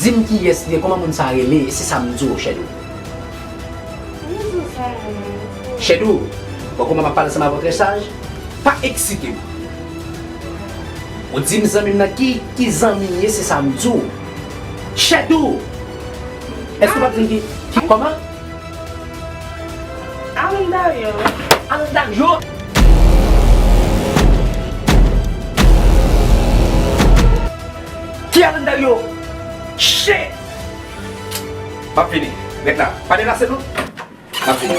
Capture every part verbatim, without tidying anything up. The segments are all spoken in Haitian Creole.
Di m kiyès li ye, kòman moun sa a rele, e se sa m di w, Chèdou. Chèdou, bon, kòman m ap pale ansanm avè w trè saj, pa eksite m. Ou di m zanmi m nan, ki, ki zanmi m ye, se sa m di w. Chèdou! Èske w pa t di m ki, ki, kòman? Alan Dario. Alan Dario? Ki Alan Dario? Shit! M ap vini. Ret la. Pa deplase non. M ap vini.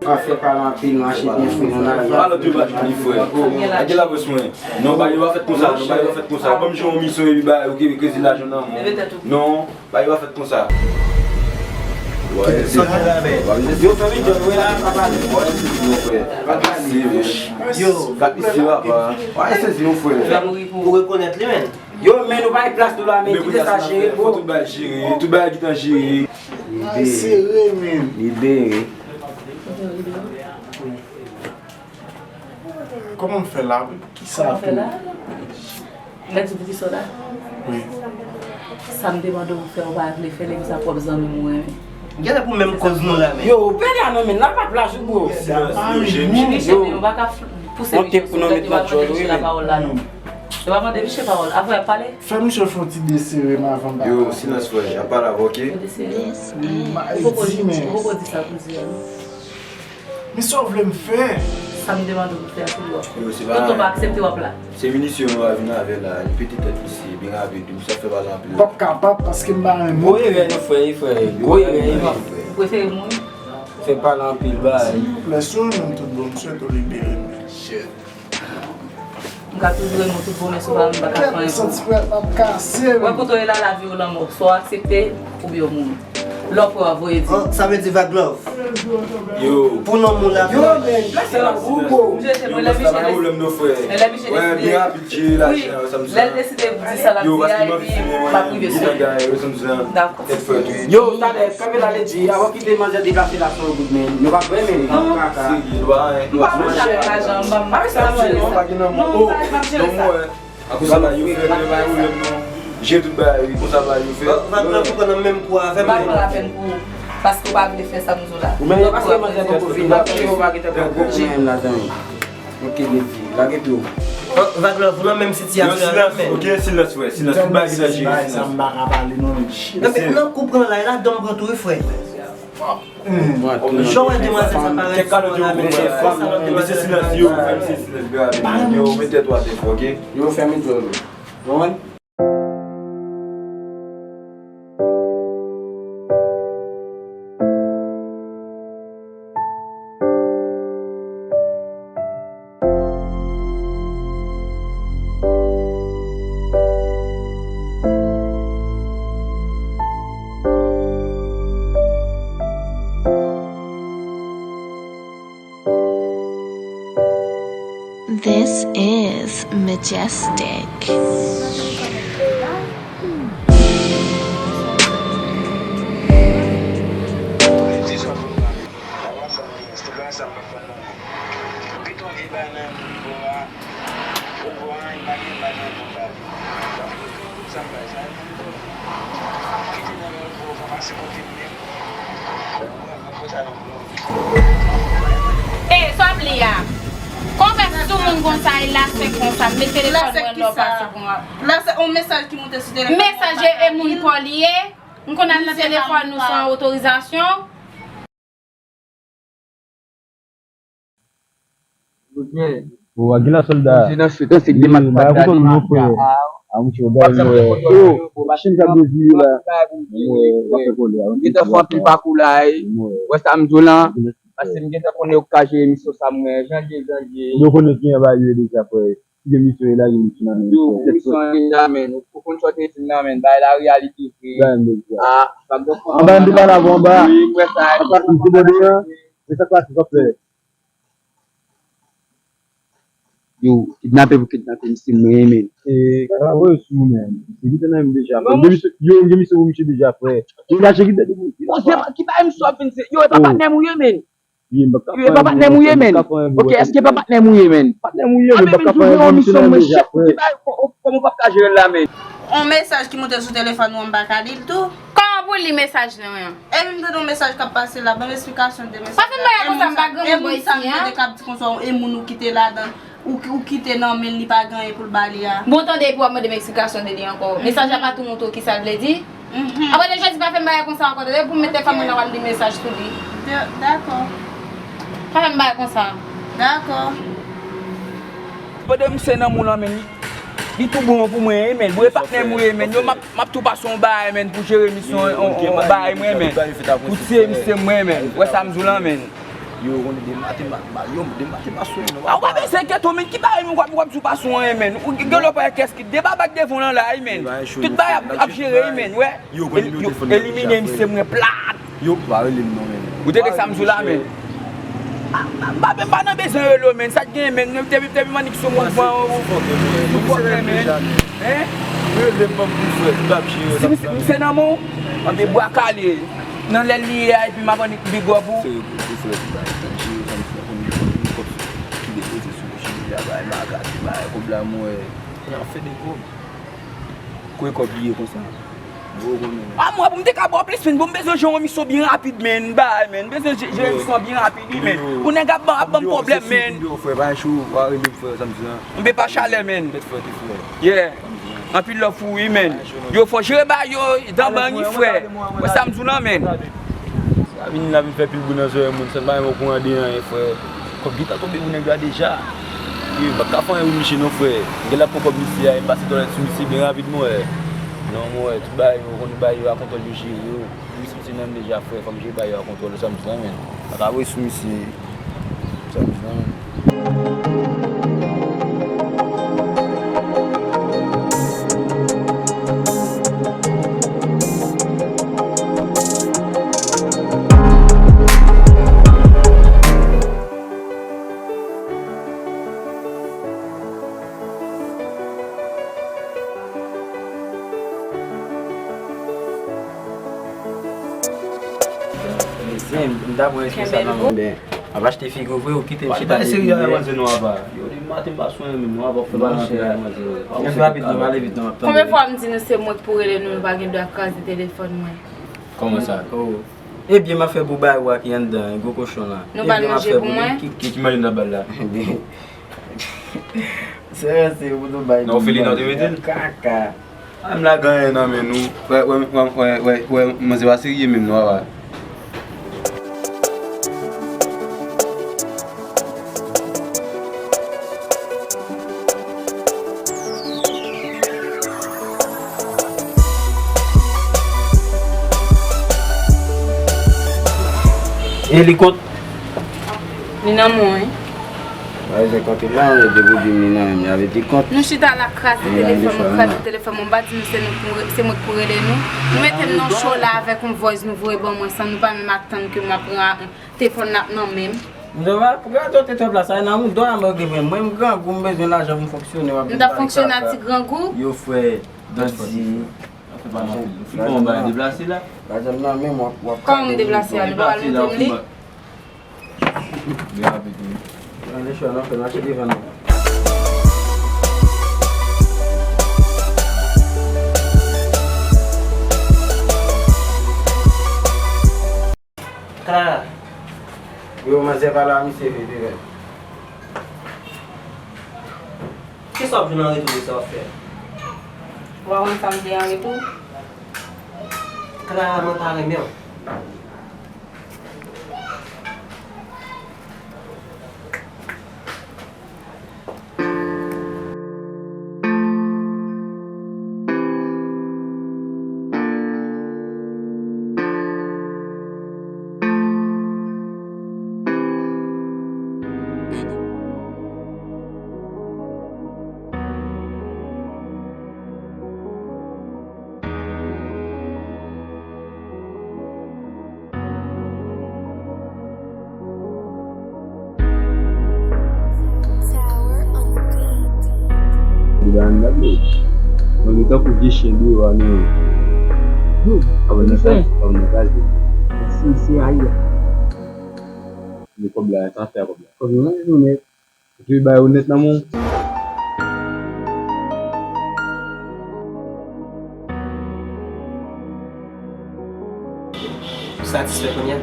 Afè pale anpil, mache byen fre nan lavi. Pale anpil, mache byen fre. Gade laprès mwen. Non, bagay yo pa fèt konsa, non, bagay yo pa fèt konsa. Ban m jwe yon misyon epi bagay yo ki krezi lajan nan men w. Non, bagay yo pa fèt konsa. Yo, fè mi djòb, wè la, pa pale. Yo, gad misye, papa. Ou rekonèt li, men. Yo, men nou bay plas nou la, men kite sa jere, bro. Tout bagay jere, tout bagay gentan jere. Ay, sere, men. Libere. Kòman m fè la? Kisa tou? Mèt di pou kisa w la? Wi. Sa m te mande w fè, ou pa vle fè, lè m sa pwòp zanmi m ou renmen. Genlè pou menm kòz nou la, men. Yo, pè la non, men, la pa plas ou, bro. Silans, yo, jèm. Miche, men, ou pa ka f-, pouse Miche sou tèt, yo pa mande Miche lapawòl la, non. Yo pa mande Miche pawòl. Apre, y ap pale. Fè Miche fè yon ti desere m avan m pale. Yo, silans, frè. Y ap pale avè w, oke? Yo desere. Ou poko di, ou poko di sa pou di a, non. Men sa w vle m fè? Sa m te mande w pou fè a, se li w ap fè. Yo, se pa. Tonton pa aksepte w ap la. Se minisyon nou a vin avè la, li pete tèt misye, byen rapid, misye ap fè pale anpil. P ap kapab, paske m pa renmen. Gwo erè nou fè, wi, frè. Gwo erè, wi. Ou prefere mouri? Fè pale anpil, bay. Silvouplè, si w renmen m tout bon, m swete w libere m. Shit. M ka toujou renmen w tout bon, men si w pa renmen m, m pa ka fè anyen pou ou. Kèt, m santi frè m ap kase, men. Wè kote w ye la, lavi ou lanmò. Swa w aksepte, oubyen w mouri. Lè w prè, w a voye di. Oh, sa vle di Vag Love. Yo. Pou non moun la. Yo, men, plase la, gwo, gwo. M jete mwen, lè Miche deside. Wè, byen rapid, jere lajan, sa m di. Lè l deside di sa l ap di a, epi m ap rive sou li. Dakò. Yo, talè, kanpe la, lè di, avan kite manzè deplase la sou yon goud, men. Nou p ap renmen li, kaka. M pa manke avèk lajan, m pa manke avèk lajan. Non, m pa, m ap jere sa. Akoz sa bagay yo fè, men bagay ou lèm non. Jere tout bagay, wi, konsa bagay yo fè. Vag la pou pran nan menm kou avè m. M pa pran lapèn pou ou, paske w pa vle fè sa m di w la. Ou menm, paske manzè poko vin, paske yo pa gentan pran gwo kou menm la, zanmi. Ok, Lady, lage pye w. Vag la, ou nan menm sitiyasyon an, men. Ok, silans, frè, silans. Tout bagay ki nan jere, silans. Sa m pa ka pale, non, men. Nan kou pran la, e ladan m pran tou, wi, frè. Jan w wè demwazèl sa parèt sou la, men se fòs sa lòt demwazèl sa parèt. Yo, met tèt ou atè, ok? Yo, fèmen djòl ou. Konprann? This is Majestic. Ou gentan vye bay nan bò a. Ou bò a, li pa gen, li pa gen bon bagay. W ap fè tout sa m bay sa, li menm bò. Kite nan men bò, pa pase kote m menm. Ou bò a, m ap fè sa nan bò. Ey, sa w ap li a? Konvès sou moun konsa, e lasèk konsa, m met telefòn mwen lè w pase pou mwen. Lasèk, yon mesaj ki moute sou telefòn mwen. Mesaj e moun pa w li ye. M konn al nan telefòn nou san otorizasyon. Ou a gen la sòlda. Misye nan chute, se de mat pa gade. A, mouche, ou bay mwen. Yo, machin k ap deziye la. Mwen, w ap fè kòlè a. Gentan fè anpil pakou la, e. Wè sa m di w lan. Paske m gentan konnen ou ka jere misyon sa mwen. Janje, janje. Yo konnen ki anba yo deja, frè. Gen misyon e la, gen misyon nan men. Yo, misyon an deja, men. Ou konn sa w te di m nan, men. Bay la reyalite vre. Bay m deja. A, sa m t ap fè. Anba, m te pale avè w anba. Wi, m wè sa. Anba, m te mande an. Se sa k pase, sa w fè. Yo, kidnape pou kidnape misye mwen, men. E, kaka voye sou ou, men. Misye gentan nan men m deja, frè. Yo, gen misye pou misye deja, frè. Yo, lache kidnape pou kidnape. Ki bagay misye ap vin se? Yo, e pa patnè m ou ye, men. Wi, m pa ka fè anyen pou ou, frè, m pa ka fè anyen pou ou. Ok, èske pa patnè m ou ye, menm? Patnè m ou ye, men m pa ka fè anyen pou ou, m se nan mezon, frè. Kòman w p ap ka jere l la, menm? On mesaj ki moute sou telefòn ou an, m pa ka li l tou. Kòman pou li mesaj nou an? Epi m tande yon mesaj k ap pase la, ban m esplikasyon de mesaj la. Pa fè m bagay konsa, m pa granmoun bò isi an. E moun sa m tande k ap di konsa, e moun ou kite ladan, ou, ou kite nan men l, li pa gen anyen pou l ba li a. Bon, tande, epi w ap mande m esplikasyon de li ankò. Mesaj la pa tou montre w kisa l vle di? Apre de jodi, pa fè m bagay konsa ankò, tande, pou m met telefòn mwen nan, w al li mesaj sou li. Dakò. Pa fè m bagay konsa. Dakò. Pandan misye nan moun lan, men li, li tou bon pou mwen, wi, men. Bon, e patnè m ou ye, men. Yo, m ap, m ap tou pase yon bagay, men, pou jere misyon, yon, yon bagay mwen, men. Pou tiye misye mwen, men. Wè sa m di w lan, men. Yo, konnen de maten, ma, ma, yo, de maten, ma sou nou. A, w pa bezwen enkyete w, men, ki bagay mwen, w ap, w ap tou pase yon, men. Ou gen lè w pa wè kès ki debaba k devan w lan la, wi, men. Tout bagay ap, ap jere, wi, men, wè. Yo pran nimewo telefòn mwen deja, frè. Elimine misye mwen plat. Yo pa rele m non, men. Ou tande sa m di w la, men? A, a, m pa, m pa nan bezwen rele w, men. Sa k gen, men? Depi, depi m annik sou mouvman, ou, ou fòkè, men. Hein? Rele m, m ap di frè, tout ap jere. Si misye nan men w, anben bwa kale. Nan lè l ye a, epi m ap annik big up ou. Serye, frè, tout ap jere, sa m fè, konn, konn kòb ki depoze sou machine la, bay makak, bay kòb la, mwen. N ap fè de kòb. Kote kòb li ye konsa? Gwo konnen. A, mwen, pou m te ka ba w plis, men, bon, m bezwen jere yon misyon byen rapid, men, bay, men. M bezwen je-, jere misyon byen rapid, wi, men. Pou nèg ap ban, ap ban m pwoblèm, men. Yo, frè, pa cho, pa rele m, frè, sa m di lan. M pe pa chalè, men. Tèt frè, tèt frè. Yeah. Anpil love pou ou, wi, men. Yo fò jere ba yo, dan bang, wi, frè. Wè sa m di w lan, men. Sa vin la vin fè pil bri nan zòrèy moun, sa m pa menm okouran de anyen, frè. Kòb gentan tonbe pou nèg la deja. Wi, m pa ka fè anyen pou misye non, frè. M gen la pran kòb misye a, e m pase dòlè sou misye byen rapidman, wè. Non, mwen, wè, tout bagay yo, konn bagay yo a kontwòl, yo jere yo. Misye nan m deja, frè, fò m jere bagay yo a kontwòl, sa m di lan, men. Pa ka voye sou misye, sa m di lan, men. Mesye, m ta pran espesyal nan men. M ap achte figi w vre, ou kite m chita depi yè. Yo, depi maten m pa sou anyen menm non, ap fè bagay nan tèt manzè yo. Fè rapid non, ale vit non, m ap tande. Konbyen fwa m di nou se mwen k pou rele nou, nou pa gen dwa kraze telefòn mwen. Kòman sa? Oh. Ebyen m ap fè pou bay ou a ki anndan, gwo kochon lan. Nou ba l manje pou mwen? Ki, ki, ki manje n ap ba l la? Sè, se pou nou bay. Non, ou fè li non, te mete l? Kaka. A, m lage anyen nan men nou. Wè, wè, manzè pa serye menm non, papa. E li kont? Li nan men w, wi. Mwen se kont li la, men depi w di m li nan men m, sa vle di kont. Nou chita la, kraze telefòn mwen, kraze telefòn mwen. M pa di nou se nou pou re-, se mwen k pou rele nou. Nou mete m nan cho la avèk yon voice nou voye ban mwen san nou pa menm ap tann ke m ap ra-, telefòn la ap nan men m. M di w, pou gade w te twòp la, sa nan mouda w a mwen gen mwen. Mwen, m grangou, m bezwen lajan pou m fonksyone, w ap vin pale kaka. M t ap fonksyone ak ti grangou? Yo, frè, dandi. Fè yon bagay deplase la. Lajan m nan men m, w ap, w ap. Kòman m deplase a? Nou pa pral montre m li? Byen rapid wi. Ann ale chwa n ap fè mache devan nou. Clara. Yo, manzè pa la, misye vin, vin. Kisa w ap jwenn an retou de sa w ap fè? Ou pa konn sa m gen an retou? Clara, mwen pa renmen w. Li ba n dam yo. Mwen, nou tankou vye chen deyò a nou ye. Apre nan kay, fòm nan kay. Si, si, ayi. Men kòb la, sa fè kòb la. Kòb yo, non, yo nèt. Epi bay ou nèt nan men w. Ou satisfè kounye a?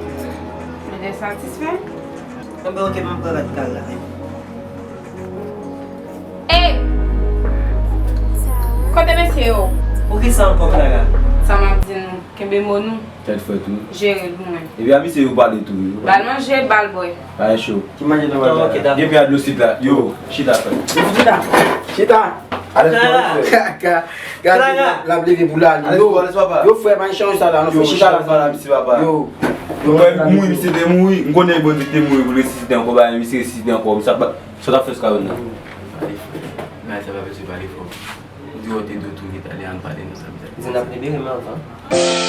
Mwen te satisfè. Enben, oke, m ap pran rad kay la. Ey! Kote mesye yo? Poukisa ankò, Clara? Sa m ap di nou, kenbe mo nou. Tèt frèt wi. Jere l pou mwen. Epi a misye yo pale tou wi. Ba l manje, ba l bwè. Bagay cho. Ki manje nou pral fè la? Gen pye a dlo sit la. Yo, chita frè. Chita. Chita. Alèz papa. Kaka. Gade, l ap leve pou l ale. Alèz papa, alèz papa. Yo frè, pa chanje sa la. Nou fè chita la. Yo, chita la, misye papa. Yo. Yo, mwen mouri, misye te mouri. M konnen Bondye te mouri pou l resisite ankò, ba misye resisite ankò. Misye ap, sa t ap fè sou kawon nan. Pale frè. Bagay sa pa bezwen pale fò. Ou di w te dwe tou vit ale, ann pale nan sa bizè. Di n ap libere m anvan.